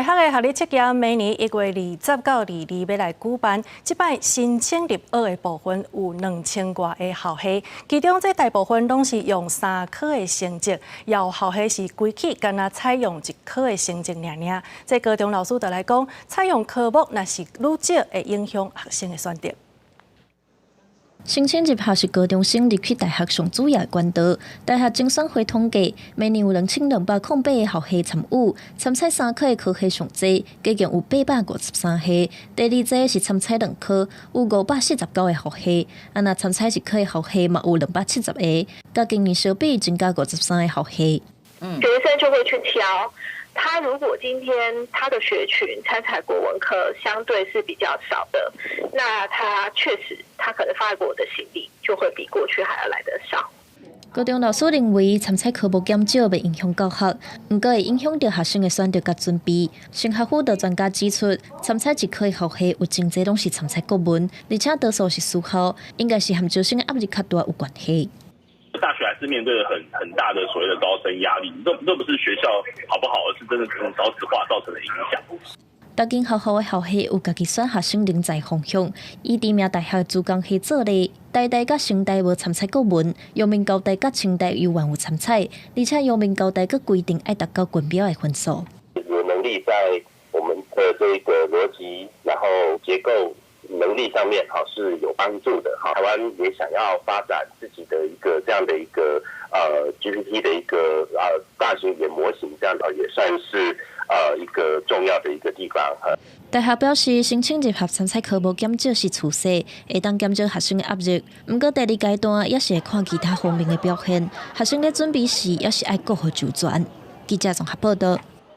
大學的學力測驗每年1月20到22欲來舉辦，這擺申請入學的部分有2000外个校系，其中這大部分攏是用三科的成績，有校系是規起干焦採用一科的成績爾爾。這高中老師就來講，採用科目若是愈少，會影響學生的選擇。申請入學是高中生入去大學上主要的管道。大學甄選會統計，每年有2208個校系參與，參採三科的科系上濟，共有853系。第二濟是參採兩科，有549個學系。啊，若參採一科的學系嘛有270個，佮今年相比增加53個學系。學生就會去挑。他如果今天他的學群參採國文科相對是比較少的，那他確實他可能發給我的行李就會比過去還要來得少。高中老師認為參採科目減少袂影響教學，毋過會影響著學生的選擇佮準備。升學輔導專家指出，參採一科的學系有真濟攏是參採國文，而且多數是私校，應該是和招生的壓力較大有關係。大學還是面對了很大的所謂的招生壓力，這不是學校好不好，而是真的這種少子化造成的影響。逐間學校的校系有家己選學生人才方向，以知名大學資工系做例，台大佮成大無參採國文，陽明交大佮清大猶原有參採，而且陽明交大閣規定愛達到國標的分數。有能力在我們的這個邏輯，然後結構能力上面，哈是有幫助的。哈，台灣也想要發展自己的一個這樣的一個GPT 的一個大型語言模型，這樣的也算是一個重要的一個地方。大學表示，申請入學參採科目減少是趨勢，會當減少學生的壓力。毋過第二階段也是會看其他方面的表現，學生咧準備時也是愛顧好周全。記者綜合報道。